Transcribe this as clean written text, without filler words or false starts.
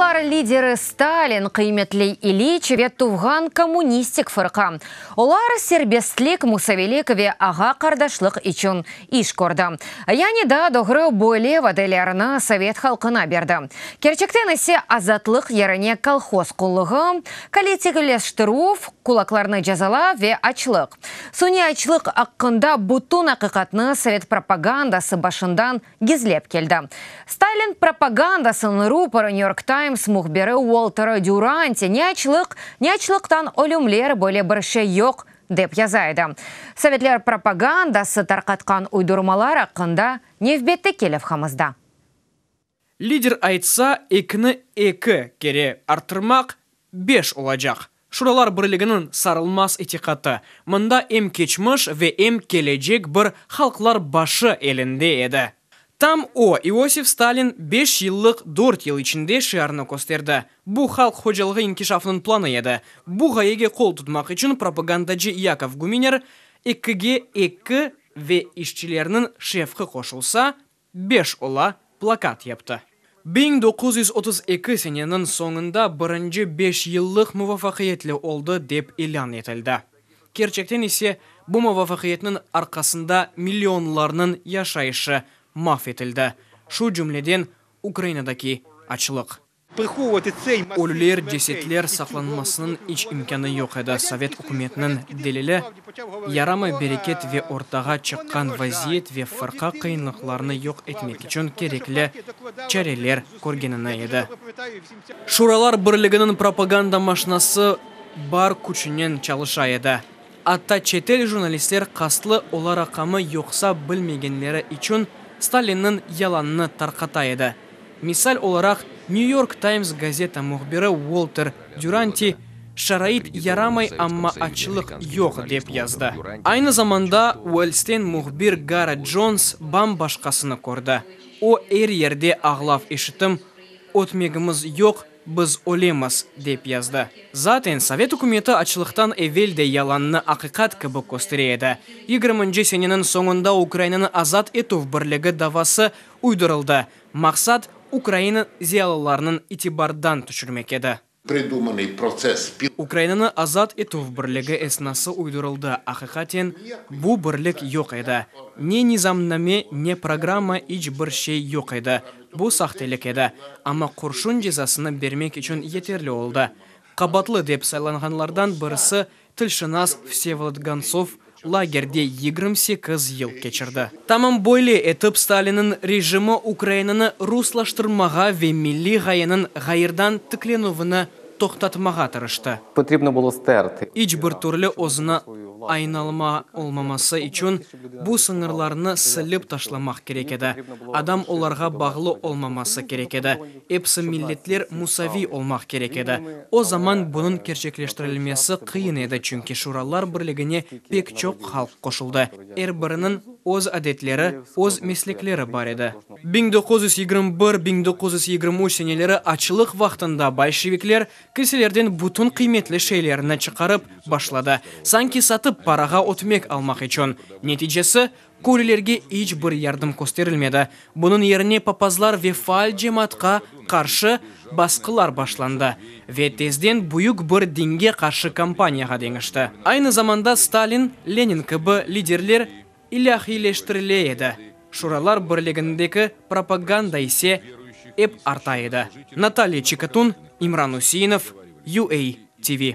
Olar lideri Stalin, qıymetli İliç ve tuvğan Kommunistik fırqa. Olar serbestlik, musaviylik ve ağa-qardaşlıq içün iş kördi. Yani daa doğru böyle vadelerni sovet halqına berdi. Kerçekten ise azatlıq yerine kolhoz qulluğı, kollektivleştirüv, kulaklarnı cezalav ve açlıq. Suniy açlıq aqqında bütün aqiqatnı sovet propagandası başından gizlep keldi. Stalin propagandasınıñ ruporı New York Times mühbiri Uolter Düranti ne açlıq, ne açlıqtan ölümler, böyle bir şey yoq, dep yaza edi. Sovetler propagandası tarqatqan uydurmalar aqqında nevbetteki levhamızda. Lider aytsa, ekini eki kere arttırmaq, beş olacaq. Şuralar Birliginiñ sarılmaz itiqatı mında em keçmiş ve em kelecek bir halqlar başı elinde edi. Tam o, İosif Stalin, beş yıllıq dört yıl içinde şiarını kösterdi. Bu halq hocalığı inkişafınıñ planı edi. Bu ğayege qol tutmaq içün propagandacı Yakov Guminer ekige eki ve işçilerniñ şevqı qoşulsa, beş ola plakat yaptı. 1932 seneniñ soñunda birinci beşyıllıq muvafaqiyetli oldı dep ilân etildi. Kerçekten ise bu muvafaqiyetniñ arqasında millionlarnıñ yaşayışı mahv etildi, şu cümleden Ukrainadaki açlıq. Ölüler, cesetler saqlanmasınıñ iç imkânı yoq edi. Sovet ükümetiniñ delili, yaramay bereket ve ortağa çıqqan vaziyet ve fırqa qıyınlıqlarını yoq etmek içün kerekli çareler körgenini edi. Şuralar Birliginiñ propaganda maşinası bar küçünen çalışa edi. Atta çetel jurnalistler qastlı olaraqamı yoqsa bilmegenleri içün Stalinniñ yalanını tarqata edi. Misal olaraq, New York Times gazeta mühbiri Uolter Düranti, şarait yaramay, amma açlıq yoq, dep yazdı. Aynı zamanda Uelsten mühbir Garret Cons bam-başqasını kördi. O, er yerde ağlav eşitim, ötmegimiz yoq, biz ölemiz, dep yazdı. Zaten, sovet ükümeti açlıqtan evel de yalannı aqiqat kibi köstere edi. Yigirminci seneniñ soñunda Ukrainanı azat etüv birligi davası uydurıldı. Maqsat, Ukraina ziyalılarınıñ itibardan tüşürmek edi. Придуманный процесс. Ukrainanı azat etüv birligi esnası uydurıldı, aqiqaten bu birlik yoq edi. Ne nizamname, ne programma, iç bir şey yoq edi. Bu sahtelik edi. Amma qurşun cezasını bermek içün yeterli oldı. Qabaatlı dep saylanğanlardan birisi, tilşınas Vsevolod Gantsov, lagerde 28 yıl keçirdi. Tamam böyle etip Stalinniñ rejimi Ukrainanı ruslaştırmağa ve milliy ğayeniñ ğayrıdan tiklenüvini toqtatmağa tırıştı. Потрібно було стерти. İç bir türlü özüni aynalma olmaması içün bu sıñırlarnı silip taşlamaq kerek edi. Adam olarğa bağlı olmaması kerek edi. Episi milletler musaviy olmaq kerek edi. O zaman bunıñ kerçekleştirilmesi qıyın edi, çünki Şuralar Birligine pek çoq halq qoşuldı. Er biriniñ öz adetleri, öz meslekleri bar edi. 1921-1923 seneleri açlıq vaqtında bolşevikler kilselerden bütün qıymetli şeylerni çıqarıp başladı, sanki satıp parağa ötmek almaq içün. Neticesi, köylülerge iç bir yardım kösterilmedi. Bunıñ yerine papazlar ve faal cemaatqa qarşı basqılar başlandı ve tezden büyük bir dinge qarşı kampaniyağa deñişti. Aynı zamanda Stalin, Lenin kibi liderler ilâhiyleştirile edi. Şuralar Birligindeki propaganda ise ep arta edi. Natalya Çikatun, İmran Useinov, UA TV.